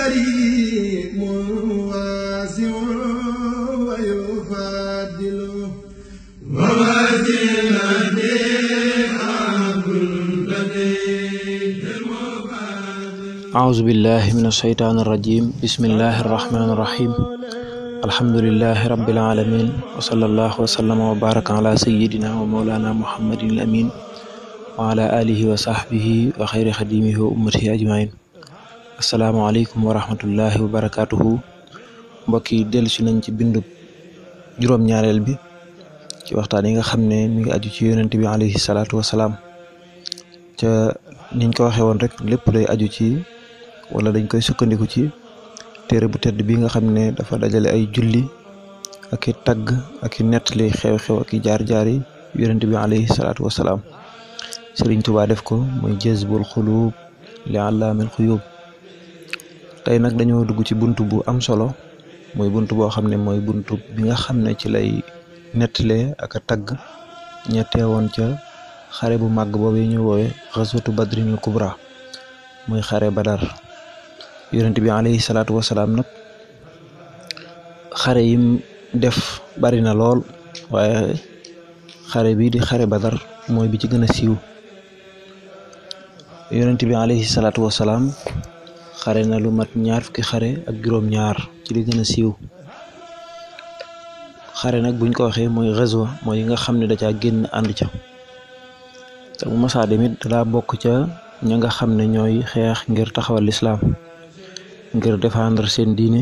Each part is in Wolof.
كريم واسع ويفضل ووسيلتي عبد أعوذ بالله من الشيطان الرجيم بسم الله الرحمن الرحيم الحمد لله رب العالمين وصلى الله وسلم وبارك على سيدنا ومولانا محمد الأمين وعلى آله وصحبه وخير خديمه وأمته أجمعين. السلام عليكم ورحمة الله وبركاته. mbokk yi dellu si nañ ci bindu juróom-ñaareel bi ci waxtaan yi nga xam ne mi ngi aju ci yonent bi alayhi salaatu wasalaam. ca niñ ko waxee woon rek lépp day aju ci wala dañ koy sukkandiku ci téere bu tedd bi nga xam ne dafa dajale ay julli ak i tagg ak i nettali xew-xew ak i jaar-jaar yi yonent bi alayhi salaatu wasalaam. Sëriñ Tuubaa def ko muy jazbul xuluub li allaamil xuyuub. tey nag dañoo dugg ci buntu bu am solo muy buntu boo xam ne mooy buntu bi nga xam ne ci lay nettalee ak a tagg ña teewoon ca xare bu màgg boobu ñu woowe xaswatu badrinil kubra muy xare badar. yonent bi alayhi salaatu wasalaam nag xare yim def bari na lool waaye xare bi di xare badar mooy bi ci gën a siiw. yonent bi alayhi salaatu wasalaam xare na lu mat 20 xare ak juróom-ñaar ci li gën a siiw. xare nag buñ ko waxee mooy ghazwa mooy yi nga xam ne da caa génn ànd ca te bu masaa demit daa bokk ca ña nga xam ne ñooy xeex ngir taxawal lislaam ngir défendre seen diine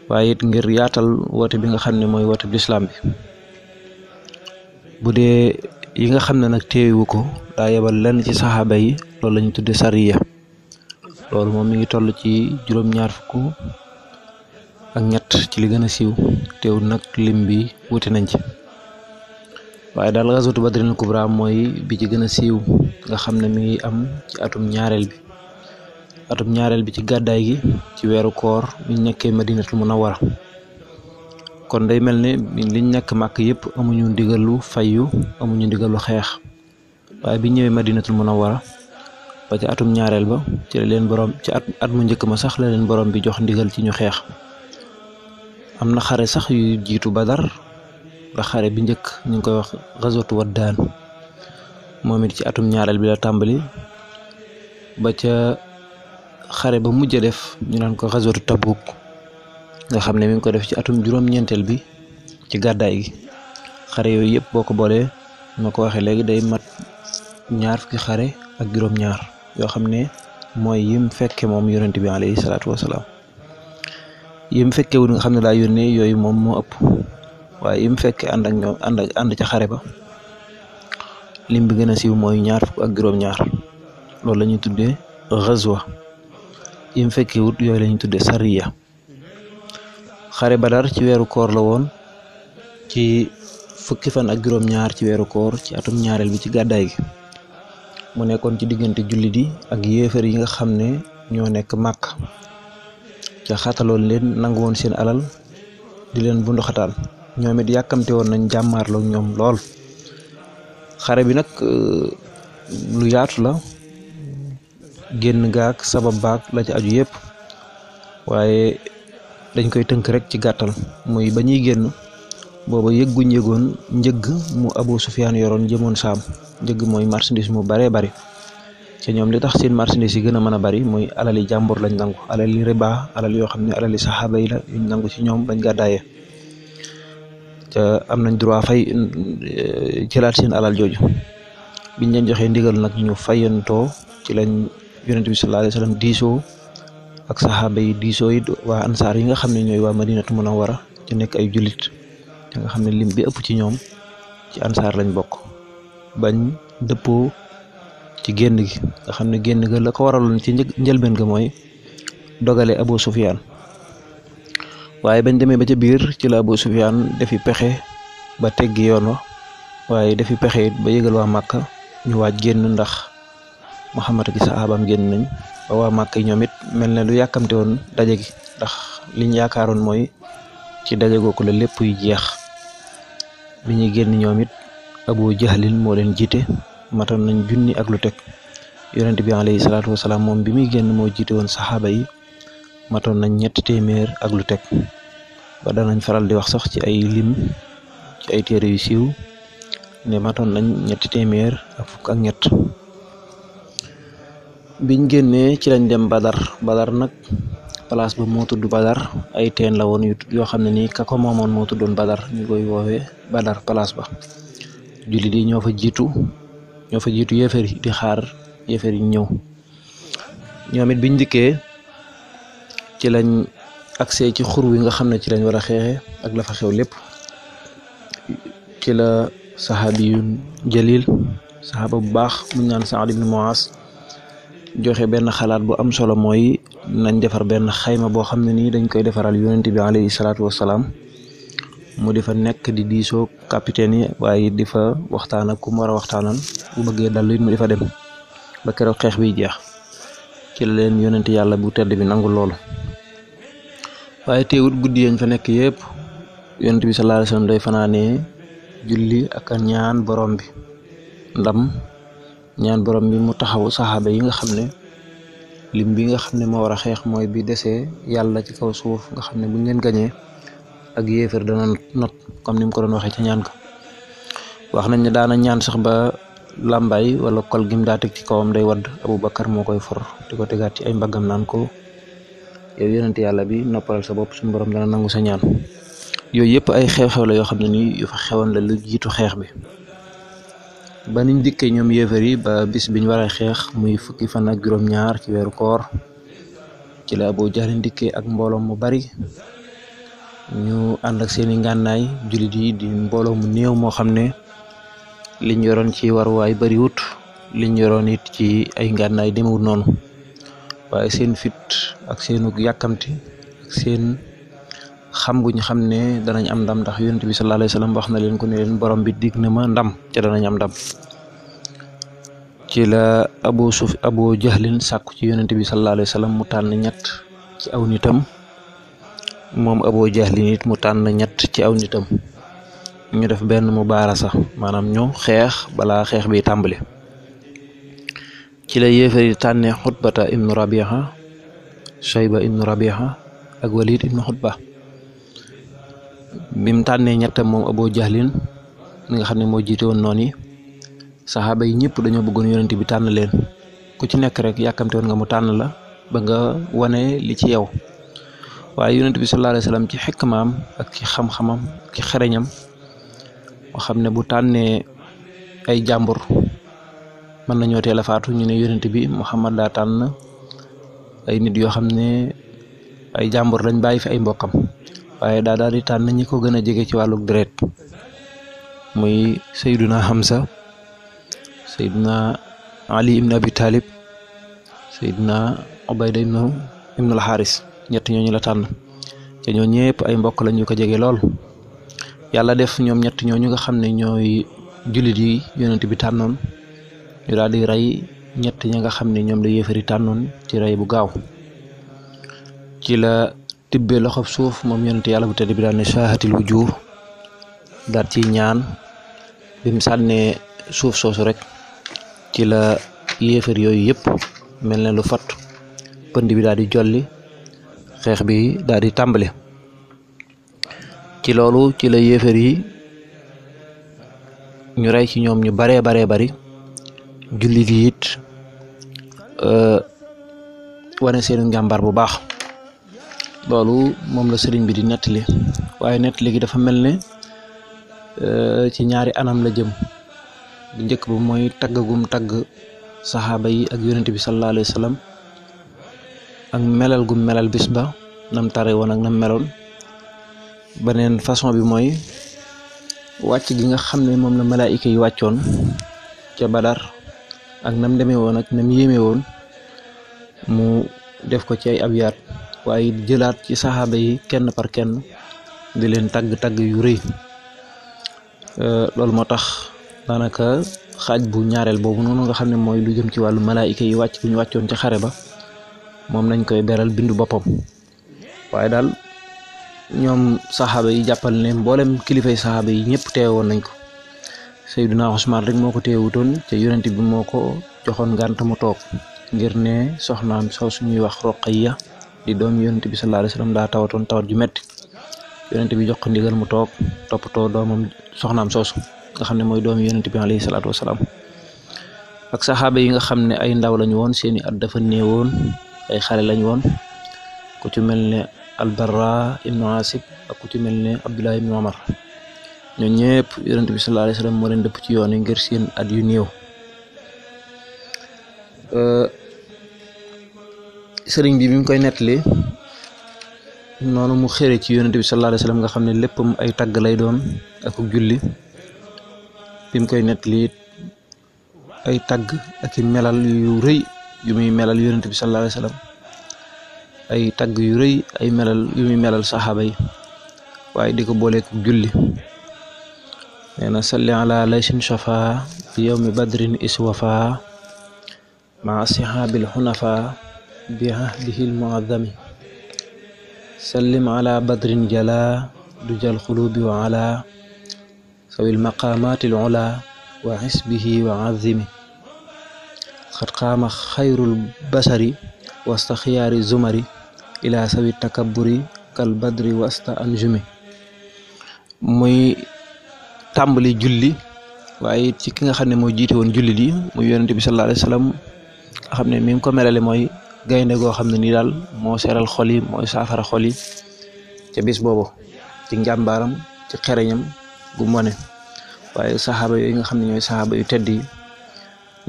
waaye it ngir yaatal woote bi nga xam ne mooy woote bi lislaam bi. bu dee yi nga xam ne nag teewu ko daa yebal lenn ci saxaaba yi loolu lañu tudde sariya. loolu moom mi ngi toll ci 23 ci li gën a siiw teewul nag lim bi wuute nañ ci waaye daal ghazwatu badrinil kubra mooy bi ci gën a siiw nga xam ne mi ngi am ci atum ñaareel bi ci gàddaay gi ci weeru koor mi nekkee madinatul munawwara. kon day mel ne liñ nekk màkk yëpp amuñu ndigalu fayyu amuñu ndigalu xeex waaye bi ñëwee madinatul munawwara ba ci atum ñaareel ba ci la leen borom ci at mu njëkk ma sax la leen borom bi jox ndigal ci ñu xeex. am na xare sax yu jiitu badar ndax xare bi njëkk ñu ngi koy wax ghazwatu waddaan moom it ci atum ñaareel bi la tàmbali ba ca xare ba mujj def ñu naan ko ghazwatu tabuk nga xam ne mi ngi ko def ci atum juróom-ñeenteel bi ci gàddaay gi. xare yooyu yëpp boo ko boolee ma ko waxee léegi day mat 20 xare ak juróom-ñaar yoo xam ne mooy yim fekke moom yonent bi alayhi salaatu wasalaam. yim fekkewul nga xam ne daa yónnee yooyu moom moo ëpp waaye yim fekke ànd ak ñoom ànd ca xare ba lim bi gën a siiw mooy 20 ak juróom-ñaar loolu la ñuy tuddee ghazwa. yim fekkewut yooyu la ñuy tuddee sariya. xare badar ci weeru koor la woon ci fukki fan ak juróom-ñaar ci weeru koor ci atum ñaareel bi ci gàddaay gi. mu nekkoon ci diggante jullit yi ak yéefar yi nga xam ne ñoo nekk màkk ca xataloon leen nangu woon seen alal di leen bunduxataal ñoom it yàkkamte woon nañ jàmmaarloo ñoom lool. xare bi nag lu yaatu la génn gaak sabab baak la ci aju yëpp waaye dañ koy tënk rek ci gàttal muy ba ñuy génn booba yëgoon njëgg mu Abu Sufyaan yoroon jëmoon saam. njëgg mooy marchandise mu baree bari te ñoom li tax seen marchandise yi gën a mën a bari mooy alali jàmbur lañ nangu alali riba alal yoo xam ne alali saxaaba yi la yuñ nangu ci ñoom bañ gàddaayee te am nañ droit fay jëlaat seen alal jooju. biñ leen joxee ndigal nag ñu fayantoo ci lañ yonent bi sallallahu alayhi wasallam diisoo ak saxaaba yi diisoo it waa ansaar yi nga xam ne ñooy waa madinatu munawwara ci nekk ay jullit te nga xam ne lim bi ëpp ci ñoom ci ansaar lañ bokk bañ dëppoo ci génn gi nga xam ne génn ga la ko waraloon ci njëlbeen ga mooy dogale Abu Sufyaan waaye bañ demee ba ca biir ci la Abu Sufyaan defi pexe ba teggi yoon wa waaye defi pexe it ba yëgal waa Màkka ñu waaj génn ndax Muhammad ak saxaabaam génn nañ ba waa Màkka yi ñoom it mel ne lu yàkkamte woon daje gi ndax liñ yaakaaroon mooy ci daje googu la lépp yu jeex. bi ñuy génn ñoom it Abu Jahlin moo leen jiite matoon nañ junni ak lu teg yonent bi alayhi salaatu wasalaam moom bi muy génn moo jiite woon saxaaba yi matoon nañ 300 ak lu teg ba danañ faral di wax sax ci ay lim ci ay téere yu siiw ne matoon nañ 300 ak fukk ak ñett. biñ génnee ci lañ dem Badar nag place ba moo tudd Badar, ay teen la woon yoo xam ne nii ka ko moomoon moo tuddoon Badar, ñu koy woowee Badar place ba. jullit yi ñoo fa jiitu yéefar yi di xaar yéefar yi ñëw. ñoom it biñ dikkee ci lañ agsee ci xur wi nga xam ne ci lañ war a xeexe ak la fa xew lépp. ci la saxaabiyun jalil, saxaaba bu baax muñ naan Saad ibn Muaz joxe benn xalaat bu am solo, mooy nañ defar benn xayma boo xam ne nii dañ koy defaral yonent bi alayhi salaatu wassalaam mu di fa nekk di diisoo capitaine yi, waaye di fa waxtaan ak ku mu war a waxtaanal bu bëggee dallu it mu di fa dem ba keroog xeex biy jeex. ci la leen yonent yàlla bu tedd bi nangu loolu. waaye teewut guddi yañ fa nekk yëpp yonent bi sallallahu alayhi wasallam day fanaanee julli ak ñaan borom bi ndam, ñaan borom bi mu taxaw saxaaba yi nga xam ne lim bi nga xam ne moo war a xeex mooy bi desee yàlla ci kaw suuf, nga xam ne buñ leen gañee ak yéefar dana not comme ni mu ko doon waxee ci ñaan ko. wax nañ ne daana ñaan sax ba làmbaay wala kol gim daa teg ci kawam day wadd, Abubakar moo koy for di ko tegaat ci ay mbaggam naan ko yow yonent yàlla bi noppalal sa bopp, suñu borom dana nangu sa ñaan. yooyu yëpp ay xew-xew la yoo xam ne nii yu fa xewoon la lu jiitu xeex bi. ba niñ dikkee ñoom yéefar yi ba bis biñ war a xeex muy fukki fan ak juróom-ñaar ci weeru koor, ci la Abu Jahl dikkee ak mbooloo mu bari, ñu ànd ak seeni ngànnaay. jullit yi di mbooloo mu néew moo xam ne liñ yoroon ci waruwaay bariwut, liñ yoroon it ci ay ngànnaay demewut noonu, waaye seen fit ak seenu yàkkamti ak seen xam guñ xam ne danañ am ndam, ndax yonent bi sallallahu alayhi wasallam wax na leen ko ne leen borom bi dig na ma ndam ca danañ am ndam. ci la Abu Jahlin sàkku ci yonent bi sallallahu alayhi wasallam mu tànn ñett ci aw nitam, moom Abu Jahlin it mu tànn ñett ci aw nitam, ñu def benn mubaarasa, maanaam ñu xeex balaa xeex bi tàmbali. ci la yéefar yi tànnee Xutbata ibnu Rabiha, Shayba ibnu Rabiha ak Walid ibnu Xutba. bim tànnee ñettam moom Abu Jahlin mi nga xam ne moo jiite woon noonu yi, saxaaba yi ñëpp dañoo bëggoon yonent bi tànn leen, ku ci nekk rek yàkkamte woon nga mu tànn la ba nga wane li ci yow. waaye yonent bi sallallahu alayhi wasallam ci xikmaam ak ci xam-xamam ci xereñam moo xam ne bu tànnee ay jàmbur mën nañoo teel a faatu, ñu ne yonent bi Muhammad daa tànn ay nit yoo xam ne ay jàmbur lañ bàyyi fi ay mbokkam, waaye daal di tànn ñi ko gën a jege ci wàllu deret, muy Sayyiduna Hamza, Sayyiduna Ali ibn Abi Talib, Sayyiduna Ubayda ibn al-Haris. ñett ñooñu la tànn te ñoo ñëpp ay mbokk lañ yu ko jege lool. yàlla def ñoom ñett ñooñu nga xam ne ñooy jullit yi yonent bi tànnoon, ñu daal di rey ñett ña nga xam ne ñoom la yéefari tànnoon ci rey bu gaaw. ci la tibbee loxob suuf moom yonent yàlla bu tedd bi daal ne shaahatil wujuh, daal ci ñaan. bi mu sànnee suuf soosu rek ci la yéefar yooyu yëpp mel ne lu fat, pënd bi daal di jolli, xeex bi daal di tàmbali. ci loolu ci la yéefar yi ñu rey ci ñoom ñu baree bari, jullit yi it wane seenu njàmbaar bu baax. loolu moom la sëriñ bi di nettali, waaye nettali gi dafa mel ne ci ñaari anam la jëm. bu njëkk ba mooy taggagum tagg saxaaba yi ak yonent bi sallallahu alayhi wasallam ak melal gum melal bis ba nam tare woon ak nam meloon. beneen façon bi mooy wàcc gi nga xam ne moom la malaayika yi wàccoon ca Badar ak nam demee woon ak nam yéeme woon, mu def ko ci ay abyaat, waaye jëlaat ci saxaaba yi kenn par kenn di leen tagg yu rëy. loolu moo tax daanaka xaaj bu ñaareel boobu noonu nga xam ne mooy lu jëm ci wàllu malaayika yi wàcc bu ñu wàccoon ca xare ba, moom lañ koy beral bindu boppam. waaye daal ñoom saxaaba yi jàppal ne mboolem kilifay saxaaba yi ñëpp teewoon nañ ko. Seydina Usmaan rek moo ko teewutoon te yonent bi moo ko joxoon ngànt mu toog, ngir ne soxnaam soo suñuy wax Ruqayya di doom yonent bi sallallahu alayhi wasallam daa tawatoon tawat ju metti yonent bi jox ko ndigal mu toog toppatoo doomam soxnaam soosu nga xam ne mooy doomi yonent bi alayhi salaatu wasalaam ak saxaaba yi nga xam ne ay ndaw lañu woon seeni at dafa néewoon ay xale lañu woon ku ci mel ne Al-Barra ibnu Asib ak ku ci mel ne Abdullah ibnu Omar ñoo ñëpp yonent bi sallallahu alayhi wasallam moo leen dëpp ci yoon yi ngir seen at yu néew sëriñ bi mu koy nettali noonu mu xëre ci yonent bi sallallahu alayhi wasallam nga xam ne léppam ay tagg lay doon ak julli bi mu koy nettali ay tagg ak i melal yu rëy yu muy melal yonent bi sallallahu alayhi wasallam ay tagg yu rëy ay melal yu muy melal saxaaba yi waaye di ko booleek julli nee na salli ala laysin shafa bi yawmi badrin iswafa ma sihaabil xunafa bi ahdihil muazzami sallim ala badrin jala du jal xulubi wa ala sawil maqamatil ula wa xisbihi wa azimi xat qaama xayrul basari wasta xiyaari zumari ila sawi takabburi kal badri wasta anjumi muy tàmbali julli waaye ci ki nga xam ne moo jiite woon julli di muy yonent bi sallallahu alayhi wasallam nga xam ne mi ngi ko melale mooy gaynde goo xam ne nii daal moo seral xol yi mooy saafara xol yi ca bis boobu ci njàmbaaram ci xereñam gu mone waaye saxaaba yooyu nga xam ne ñooy saxaaba yu tedd yi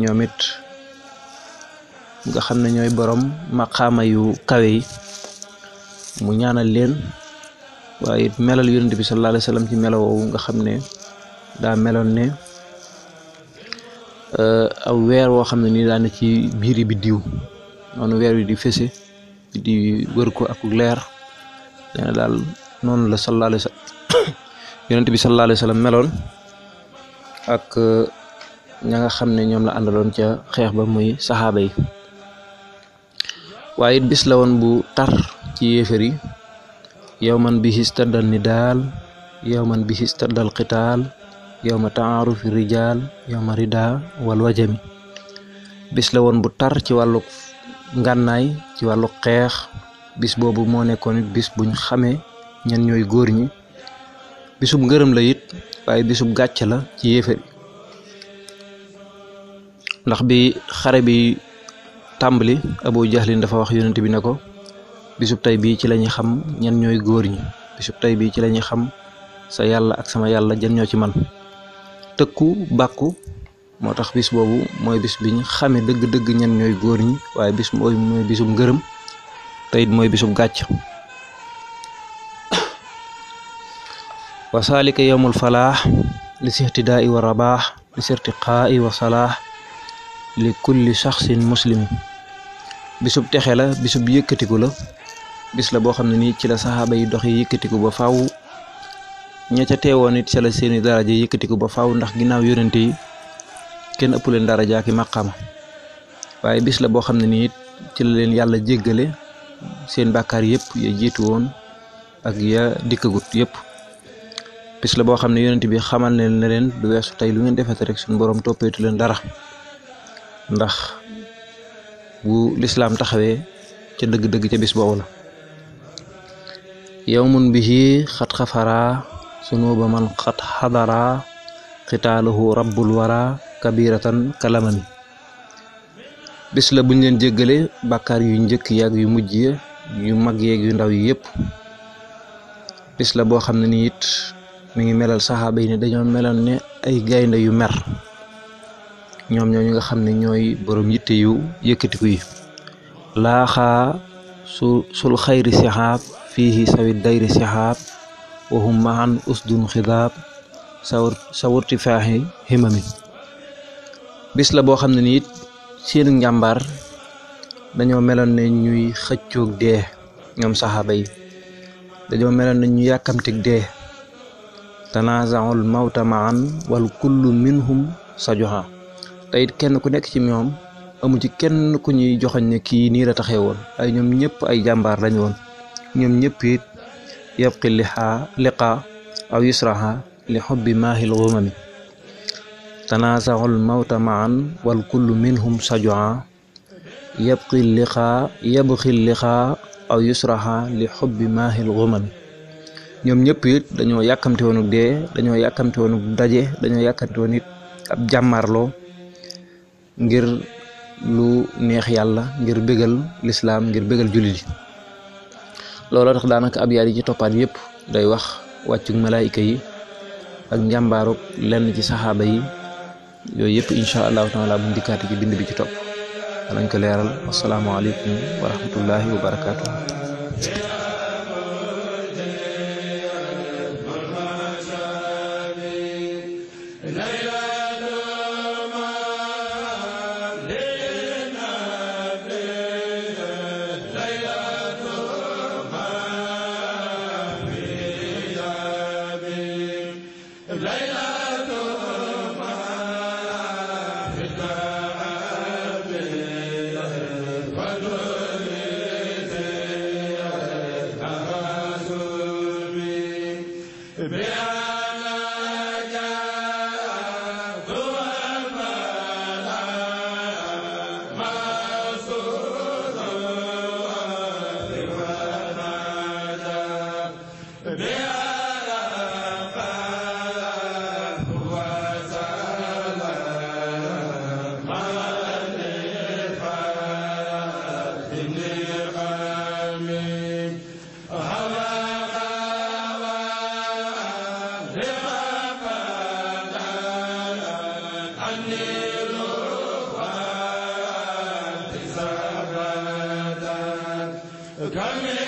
ñoom it nga xam ne ñooy borom maqaama yu kawe yi mu ñaanal leen waaye it melal yonent bi sallallahu alayhi wasallam ci melo woowu nga xam ne daa meloon ne aw weer woo xam ne nii daa ne ci biiri biddiw noonu weer wi di fese di wër ko ak leer nee na daal noonu la sallallahu alayhi wasallam yonent bi sallallahu alayhi wasallam meloon ak ña nga xam ne ñoom la àndaloon ca xeex ba muy saxaaba yi waaye it bis la woon bu tar ci yéefar yi yawman bihi istaddal nidaal yawman bihi istaddal qitaal yawma ta'arufi rijaal yawma rida wal wajami bis la woon bu tar ci wàllu ngànnaay ci wàllu xeex bis boobu moo nekkoon it bis buñ xamee ñan ñooy góor ñi bisub ngërëm la it waaye bisub gàcc la ci yéefar yi ndax bi xare bi tàmbali Abu Jahlin dafa wax yonent bi ne ko bisub tey bii ci lañuy xam ñan ñooy góor ñi bisub tey bii ci lañuy xam sa yàlla ak sama yàlla jan ñoo ci man tëkku bàkku moo tax bis boobu mooy bis biñ xame dëgg-dëgg ñan ñooy góor ñi waaye bis mooy bisub ngërëm te it mooy bisub gàcc wa saalika yawmul falaax li sihtidaa i wa rabaax li sirtiqaa i wa salaax li kulli shaxsin muslim bisub texe la bisub yëkkatiku la bis la boo xam ne nii ci la saxaaba yi dox yi yëkkatiku ba faaw ña ca teewoon it ci la seeni daraja yëkkatiku ba faaw ndax ginnaaw yonente yi kenn ëpp leen daraja ak maqaama waaye bis la boo xam ne nii it ci la leen yàlla jéggale seen bàkkaar yëpp ya jiitu woon ak ya dikkagut yëpp bis la boo xam ne yonente bi xamal leen ne leen du weesu tey lu ngeen defete rek suñu borom toppeetu leen dara ndax bu lislaam taxawee ca dëgg-dëgg ca bis boobu la yawmun bihi xat xafara sunuba man xat xadara xitaaluhu rabbul wara kabiratan kalamami bis la buñ leen jéggale bàkkaar yu njëkk yaag yu mujj ya yu mag yeeg yu ndaw yi yëpp bis la boo xam ne ni it mi ngi melal saxaaba yi ne dañoo meloon ne ay gaynde yu mer ñoom ñooñu nga xam ne ñooy borom yitte yu yëkkatiku yi laaxaa sul xayri sixaab fiihi sawi dayri sixaab wahum mahan usdun xidaab sawurti faaxi himami bis la boo xam ne ni it seenu njàmbaar dañoo meloon ne ñuy xëccoog dee ñoom saxaaba yi dañoo meloon ne ñu yàkkamtig dee tanazaul mawta maan wal kullu minhum sajoha te it kenn ku nekk ci ñoom amu ci kenn ku ñuy joxoñ ne kii nii la taxee woon ay ñoom ñëpp ay jàmbaar lañu woon ñoom ñëpp it yabqi liqa aw yusraha li xubbi maahil gumami tanazaul mawta maan wal kullu minhum sajoha yabqi liqa aw yusraha li hubbi mahil ghumam ñoom ñëpp it dañoo yàkkamti woonu dee dañoo yàkkamti woonu daje dañoo yàkkamti woon it ab jàmmarloo ngir lu neex yàlla ngir bégal lislaam ngir bégal jullit yi looloo tax daanaka ab yaar yi ci toppaat yëpp day wax wàccug malaayika yi ak njàmbaarug lenn ci saxaaba yi yooyu yëpp insha allahu taala buñ dikkaati ci bind bi ci topp danañ ko leeral. assalaamu aleykum wa rahmatullahi wa barakaatuh. Come